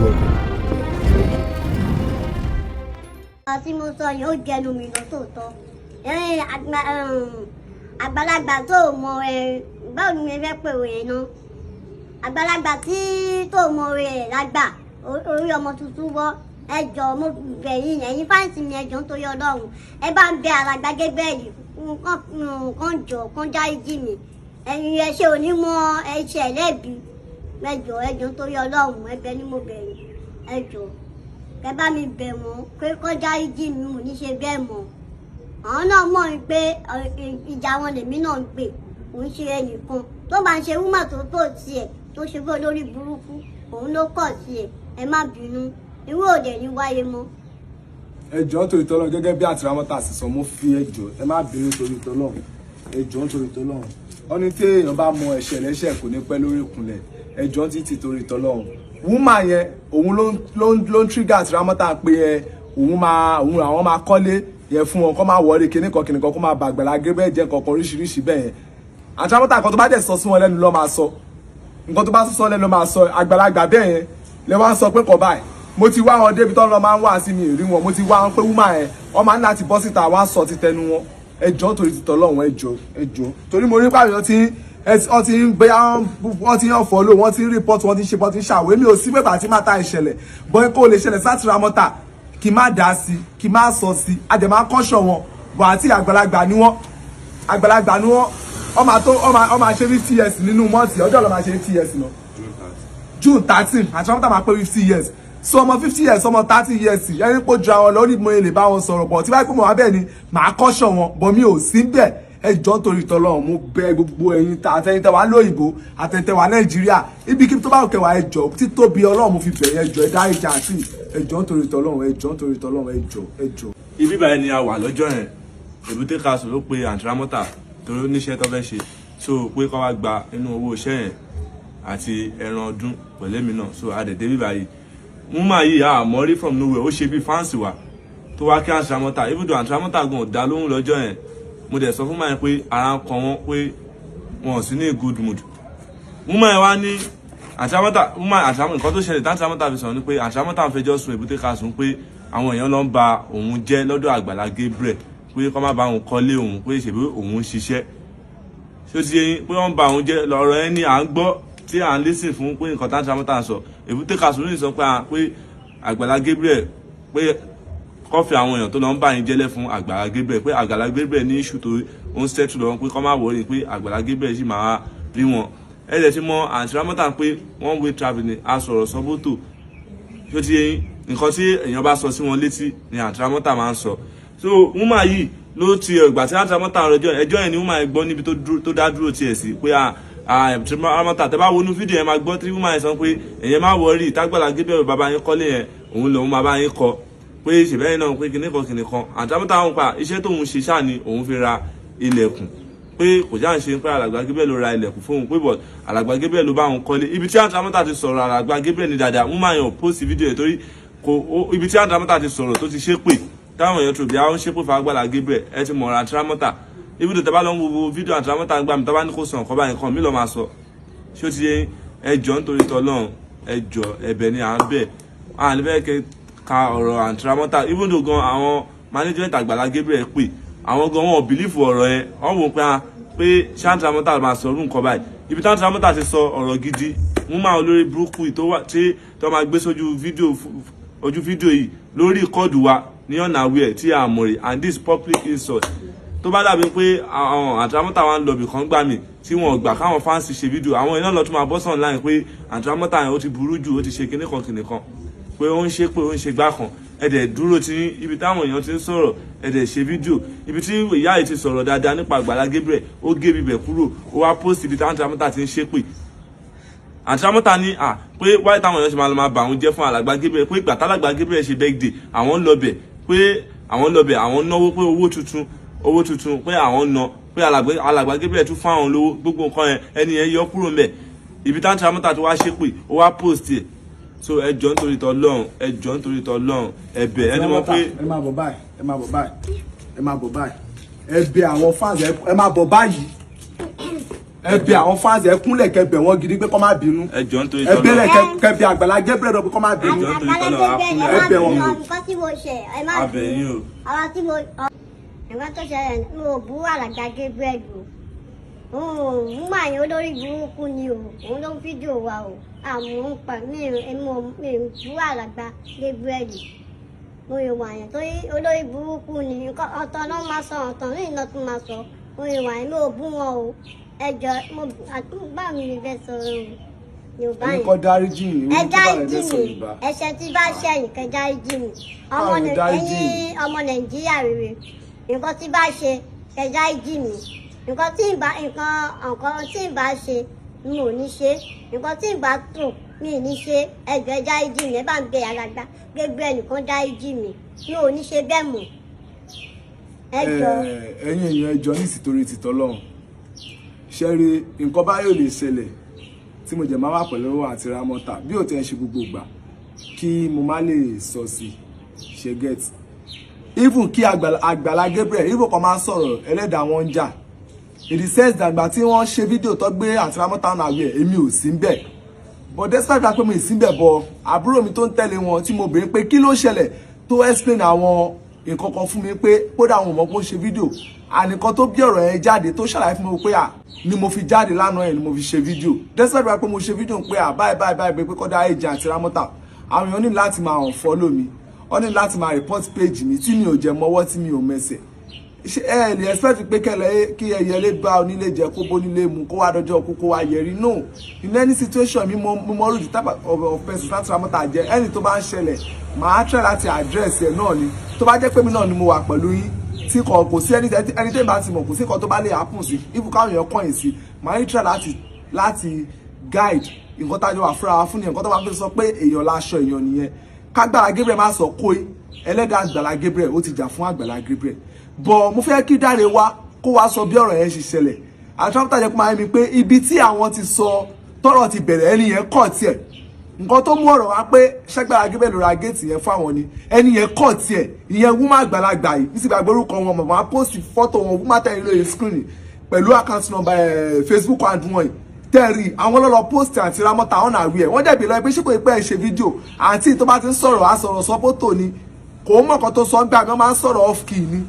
Welcome. Thank you. Tí mo sọ yìí, ó jẹnu mi lọ sóòótọ́. Àgbàlagbà tó mọ ẹ, báwo ni mo fẹ́ pè wòye náà? Àgbàlagbà tí tó mọ rẹ̀ lágbà, orí ọmọ tuntun wọ́. Ẹ jọ̀ọ́, mo bẹ̀ yín, ẹ̀yin fans mi, ẹ jọ̀ọ́, nítorí Ọlọ́run, ẹ bá ń bẹ alàgbà Gabriel kán jọ̀ọ́, kán dáríjì mi. Ẹ̀yin ẹ ṣe òní mọ ẹ̀ṣẹ̀ lẹ́bi. Ẹ jọ̀ọ́, ẹ jọ̀ọ́, nítorí Ọlọ́run, ẹ̀bẹ̀ ni mo bẹ̀ yín. Ẹ jọ̀ọ́, kẹ bá mi bẹ̀ wọ́n pé kán dáríjì mi, mo ní ṣe bẹ́ẹ̀ mọ́. Àwọn náà mọ̀ pé ìjà wọn lèmi náà ń gbè, kò ń ṣe ẹnìkan tó bá ń ṣe. Woman tó tó tiẹ̀ tó ṣe fún olórí burúkú, òun ló kọ̀ sí ẹ̀. Ẹ má bínú, irú òde ní wáyé mọ́. Ẹ jọ̀ọ́, torí tọ́lọ́run, gẹ́gẹ́ bí àti Ramọ́tà sì sọ, mo fi, ẹ jọ̀ọ́, ẹ má bínú torí tọ́lọ́run. Ẹ jọ̀ọ́, torí tọ́lọ́run. Wọ́n ní tí èèyàn bá mọ ẹ̀ṣẹ̀ lẹ́ṣẹ̀, kò ní pẹ́ lórí ìkúnlẹ̀. Ẹ jọ̀ọ́, títí torí tọ́lọ́run. Woman yẹn, òun ló ń trigger àti Ramọ́tà pé ẹ òun máa òun àwọn máa kọ́lé yẹn fún wọn, kó máa wọlé kíní kan kíní kan, kó máa bàgbàlá Gabriel jẹ́ kankan oríṣiríṣi bẹ́ẹ̀ yẹn. Àti Ramọ́tà kan tó bá dẹ̀ sọ sí wọn lẹ́nu ló máa sọ, nǹkan tó bá sọ lẹ́nu ló máa sọ. Àgbàlagbà bẹ́ẹ̀ yẹn lẹ wá ń sọ pé kọ̀ báyìí. Mo ti wá wọn débi tó ń lọ máa ń wá sí mi rí wọn. Mo ti wá wọn pé woman yẹn, wọ́n máa ń láti bọ́ síta wá sọ ti tẹnu wọn. Ẹ jọ̀ọ́, torí ti tọ́lọ́run, ẹ jọ̀ọ́, ẹ jọ̀ọ́, torí mo rí pàrọ̀ tí wọ́n ti ń bóyá wọ́n ti ń follow, wọ́n ti ń report, wọ́n ti ń ṣe, wọ́n ti ń ṣàwé. Mi ò sí pé bàtí máa ta ìṣẹ̀lẹ̀ bọ́n kó lè ṣẹlẹ̀ sáti Ramọ́tà, kí má dá sí, kí má sọ sí. Àjẹmọ́ kọ́ṣọ̀ wọn bọ̀ àti àgbàlagbà ni wọ́n, àgbàlagbà ni wọ́n. Wọ́n máa tó wọ́n máa ṣe 50 years nínú month. Ọjọ́ ló máa ṣe 50 years náà, June 13. Àti Ramọ́tà máa pé 50 years. So ọmọ 50 years, ọmọ 30 years, ẹni pé ju àwọn lọ ní, mo lè bá wọn sọ̀rọ̀ bọ̀ tí báyìí pé mo wá bẹ́ẹ̀ ni màá kọ́ṣọ̀ wọn bọ̀, mi ò sí bẹ́ẹ̀. Ẹ jọ̀ọ́, torí tọ́lọ́run, mo bẹ̀ gbogbo ẹ̀yin àtẹ̀yin tẹ́ wà lóyìnbó, àtẹ̀yin tẹ́ wà Nàìjíríà, ibikíbi tó bá òkè wá, ẹ jọ̀ọ́, títóbi Ọlọ́run mo fi bẹ̀ yẹn. Ẹ jọ̀ọ́, ẹ dáríjì àǹtí. Ẹ jọ̀ọ́, torí tọ́lọ́run, ẹ jọ̀ọ́, torí tọ́lọ́run, ẹ jọ̀ọ́, ẹ jọ̀ọ́. Ibi báyìí ni a wà lọ́jọ́ yẹn. Èbúté Council ló pe àǹtí Ramọ́tà torí ó níṣẹ́ tó fẹ́ ṣe, so pé kó wá gba inú owó iṣẹ́ yẹn àti ẹran ọdún pẹ̀lú èmi náà. So a dẹ̀ dé bí báyìí. Woman yìí, a mọ̀ rí from nowhere, ó ṣe bí fans wa tó wá kí àǹtí Ramọ́tà. Even though àǹtí Ramọ́tà gan ò dá lóhùn lọ́jọ́ yẹn, mo dẹ̀ sọ fún máa yẹn pé ara ń kan wọ́n, pé wọn ò sí ní good mood. Woman yẹn wá ní àǹtí Ramọ́tà, woman àǹtí Ramọ́tà, nǹkan tó ṣẹlẹ̀ táǹtí Ramọ́tà fi sọ̀rọ̀ ni pé àǹtí Ramọ́tà ń fẹjọ́ sùn Èbúté Council pé àwọn èèyàn lọ ń ba òun jẹ́ lọ́dọ̀ Àgbàlá Gabriel, pé kọ́ má ba òun kọ́lé òun, pé ṣèbí òun ń ṣiṣẹ́. Ṣé ó ti yé yín? Pé wọ́n ń ba òun jẹ́ lọ́rọ̀ yẹn ni à ń gbọ́ tí à ń listen fún pé nǹkan táǹtí Ramọ́tà sọ. Èbúté Council ní sọ pé pé Àgbàlá Gabriel, pé kọ́ fi àwọn èèyàn tó lọ ń bá yín jẹ́lẹ̀ fún Àgbàlá Gabriel, pé Àgbàlá Gabriel ní issue tó ń settle lọ́wọ́, pé kọ́ má worry, pé Àgbàlá Gabriel sì máa rí wọn. Ẹ lè ti mọ àǹtí Ramọ́tà pé one way traffic ni, a sọ̀rọ̀ sọ́bótò. Ṣó ti yé yín? Nǹkan tí èèyàn bá sọ sí wọn létí ni àǹtí Ramọ́tà máa ń sọ. So woman yìí ló ti ìgbà tí àǹtí Ramọ́tà rọjọ́ ẹjọ́ yẹn ni woman yẹn gbọ́ níbi tó dá dúró tiẹ̀ sí pé àǹtí Ramọ́tà, tẹ́ bá wọnú fídíò yẹn, máa gbọ́ tí woman yẹn sọ pé èèyàn má worry, tágbàlá Gabriel bàbá yín kọ́lé yẹn, òun lòun máa bá yín kọ́, pé ṣèbẹ́yìn náà, pé kìnìkan kìnìkan. Àǹtí Ramọ́tà wọn pa iṣẹ́ tóun ṣe ṣáà ni òun fi ra ilẹ̀kùn, pé kò já ń ṣe pé alàgbà Gabriel ló ra ilẹ̀kùn fóun, pé but alàgbà Gabriel ló bá òun kọ́lé. Ibi tí àǹtí Ramọ́tà ti sọ̀rọ̀ alàgbà Gabriel ní dáadáa, woman yẹn ò post fídíò yẹn torí kò ibi tí àǹtí Ramọ́tà ti sọ̀rọ̀ tó ti ṣe pé táwọn èèyàn tó bí àwọn ṣépè fún Àgbàlá Gabriel. Ẹ ti mọ̀ra àǹtí Ramọ́tà, ibi tó tẹ́ bá lọ ń wo fídíò àǹtí Ramọ́tà ń gbà mí, tó bá ní kó sàn kọ́ báyìí kan mí lọ́ máa sọ. Ṣé ó ti yé? Ẹ jọ̀ọ́, nítorí tọ́lọ́run, ẹ jọ̀ọ́, ẹ̀bẹ̀ ni à ń bẹ̀. À ní bẹ́ẹ̀ kẹ́ ka ọ̀rọ̀ àǹtí Ramọ́tà. Even though gan àwọn management Àgbàlá Gabriel pè àwọn gan, wọn ò believe ọ̀rọ̀ yẹn. Wọ́n wò pé pé ṣé àǹtí Ramọ́tà máa sọ orú nǹkan báyìí? Ibi tí àǹtí Ramọ́tà ti sọ ọ̀rọ̀ gidi, wọ́n máa olórí burúkú tó wà tí tó máa gbé sójú fídíò, ojú fídíò yìí lórí record wa ní ọ̀nà àwẹ̀ tí a mọ̀ rí, and this public insult tó bá dàbí pé àwọn àǹtí Ramọ́tà wa ń lọ bìkan gbà mí tí wọn gbà káwọn fans ṣe fídíò, àwọn iná lọ tún máa bọ́ sí online pé àǹtí Ramọ́tà yẹn ó ti burú jù, ó ti ṣe kinní kan kinní kan, pé ó ń ṣe, pé ó ń ṣe gbá kan. Ẹ dẹ̀ dúró tí ibi táwọn èèyàn ti ń sọ̀rọ̀, ẹ dẹ̀ ṣe fídíò ibi tí ìyá yìí ti sọ̀rọ̀ dáadáa nípa Àgbàlá Gabriel. Ó gé bibẹ̀ kúrò, ó wá post ibi táwọn àǹtí Ramọ́tà ti ń ṣépè. Àǹtí Ramọ́tà ní à pé wáyé táwọn èèyàn ṣe máa lọ máa bà òun jẹ́ fún alàgbà Gabriel, pé ìgbà tálàgbà Gabriel ṣe birthday, àwọn ń lọ bẹ̀, pé àwọn ń lọ bẹ̀, àwọn náwó, pé owó tuntun, owó tuntun pé àwọn ná, pé alàgbà Gabriel tún fún àwọn lówó. Gbogbo nǹkan yẹn, ẹni yẹn yọ kúrò ńbẹ̀. Ibi táwọn Ramọ́tà ti wá ṣépè, ó wá post ẹ̀. So ẹ jọ̀ọ́, nítorí tọlọ́run, ẹ jọ̀ọ́, nítorí tọlọ́run, ẹ̀bẹ̀ ẹni mọ̀ pé Ẹ máa bọ̀ báyìí, ẹ máa bọ̀ báyìí, ẹ máa bọ̀ báyìí. Ẹ bẹ̀ àwọn fans, ẹ máa bọ̀ báyìí. Ẹ bẹ̀ àwọn fans, ẹ kúnlẹ̀, kẹ́ bẹ̀ wọ́n gidi pé kó má bínú. Ẹ jọ̀ọ́, nítorí Ẹ bẹ̀rẹ̀, tọ́lọ́. kẹ́ bẹ̀ Àgbàlá Gabriel pé kó má bínú. Ẹ jọ̀ọ́, nítorí Àgbàlá tọ́lọ́, Gabriel, ẹ a má Ẹ bẹ̀ wọ́n. bínú. Nǹkan tí mo ṣe, ẹ má A bẹ̀ bínú. yín o. Ọ̀rọ̀ tí mo, nǹkan tó ṣẹlẹ̀, mi ò bú Àgbàlá Gabriel o. Òun mà yín, olórí burúkú ni o. Òun ló ń fídíò wa o. Àmọ́ ń pa mí, èmi ò mi ò bú Àgbàlá Gabriel. Mo yóò wà yẹn torí olórí burúkú ni. Nǹkan ọ̀tọ̀ náà máa sọ, ọ̀tọ̀ ní ìná tún máa sọ. Mo yóò wà yẹn, mi ò bú wọn o. Ẹ jọ, mo àtúbà mi lè fẹ́ sọ o Yorùbá Ẹni yẹn. kọ́ dáríjì yín. Ẹ Ní tó bá rẹ̀ dáríjì lẹ́sọ̀ mi. Yorùbá. Ẹ̀ṣẹ̀ tí bá ṣẹ̀yìn, kẹ́ dáríjì mi. Ọmọ Káwọn dáríjì. Ẹ̀yin ọmọ Nàìjíríà rere, nǹkan tí bá ṣe, kẹ́ dáríjì mi. Nǹkan tí ń bá nǹkan tí ń bá ṣe, mi ò ní ṣe. Nǹkan tí ń bá tò, mi ò ní ṣe. Ẹ jọ̀ọ́, ẹ dáríjì mi. Ẹ bá ń bẹ Àgbàlá Gabriel nìkan dáríjì mi. Mi ò ní ṣe bẹ́ẹ̀ mọ́. Ẹ jọ̀ọ́. Ẹ̀yin èèyàn, ẹ jọ̀ọ́, ní ìsìtorí tìtọ́ lọ́hùn ṣe rí nǹkan báyìí ò lè ṣẹlẹ̀ tí mo jẹ̀ máa wà pẹ̀lú àti Ramọ́ta bí ò tẹ́ ń ṣe gbogbo ìgbà kí mo má lè sọ sí ṣe get. Even kí Àgbàlá Gabriel even kan máa ń sọ̀rọ̀, ẹlẹ́dàá wọn ń jà, in the sense that ìgbà tí wọ́n ṣe fídíò tó gbé àti Ramọ́ta náà wẹ̀, èmi ò sí ń bẹ̀. But despite that pé mi ì sí ń bẹ̀, bọ̀ àbúrò mi tó ń tẹ̀lé wọn tí mo béèrè pé kí ló ṣẹlẹ̀, tó explain àwọn nǹkan kan fún mi pé kódà àwọn ò mọ̀ pé ó ṣe fídíò ànìkan tó bí ọ̀rọ̀ yẹn jáde, tó ṣàlàyé fún mi pé à ni mo fi jáde lánàá yẹn ni mo fi ṣe fídíò, despite that pé mo ṣe fídíò pé à báyìí báyìí báyìí, pé kọ́dá ẹ̀jẹ̀ àti Ramọ́ta, àwọn èèyàn ní láti máa unfollow mi, wọ́n ní láti máa report page mi tí mi ò jẹ mọ́wọ́, tí mi ò mẹsẹ̀. Ṣé ẹ lè expect pé kẹlẹ kí ẹyẹlé bá onílé jẹ, kó bónílé mu, kó wá dọjọ́ kó wá yẹrí? No. In any situation, mi mo rò the type of person láti Ramọ́ta jẹ. Ẹni tó bá ń ṣẹlẹ̀, màá try láti address ẹ náà ni. Tó bá jẹ́ pé mi náà ni mo wà pẹ̀lú yín, tí kò sí ẹni tó bá ti mọ̀, kò sí nǹkan tó bá lè happen sí if káwọn èèyàn kọ̀yìn sí, màá ní try láti guide nǹkan tá a jọ wà fúnra wa fún ni. Nǹkan tó máa fi sọ pé èèyàn láṣọ èèyàn nìyẹn. Kágbára Gabriel má sọ kóí ẹlẹ́dàá Àgbàlá Gabriel, ó ti jà fún Àgbàlá Gabriel. Bọ̀ mo fẹ́ kí Dáre wá, kó wá sọ bí ọ̀rọ̀ yẹn ṣe ṣẹlẹ̀. Àti Ramọ́ta jẹ́ kó máa yé mi pé ibi tí àwọn ti sọ tọ́rọ̀ ti bẹ̀rẹ̀, ẹni yẹn kọ̀ tiẹ̀. Nǹkan tó mú ọ̀rọ̀ wá pé ṣẹ́gbàlá Gabriel ló ra géètì yẹn fáwọn ni ẹni yẹn kọ̀ tiẹ̀. Ìyẹn woman àgbàlagbà yìí nísìgbà gbórúkọ wọn, màmá post fọ́tò wọn, woman tẹ̀lé lórí screen pẹ̀lú account number ẹ̀, Facebook and wọn yìí tẹ́rì àwọn ọlọ́lọ́ post àti Ramọ́ta ọ̀nà àwí ẹ̀. Wọ́n dẹ̀bi lọ pé ṣé kò pẹ́ ṣe fídíò àǹtí tó bá ti ń sọ̀rọ̀, àsọ̀rọ̀ sọ́pọ̀tò ni, kò mọ̀ kan tó sọ ń gbà mí, wọ́n máa ń sọ̀rọ̀ off key ni.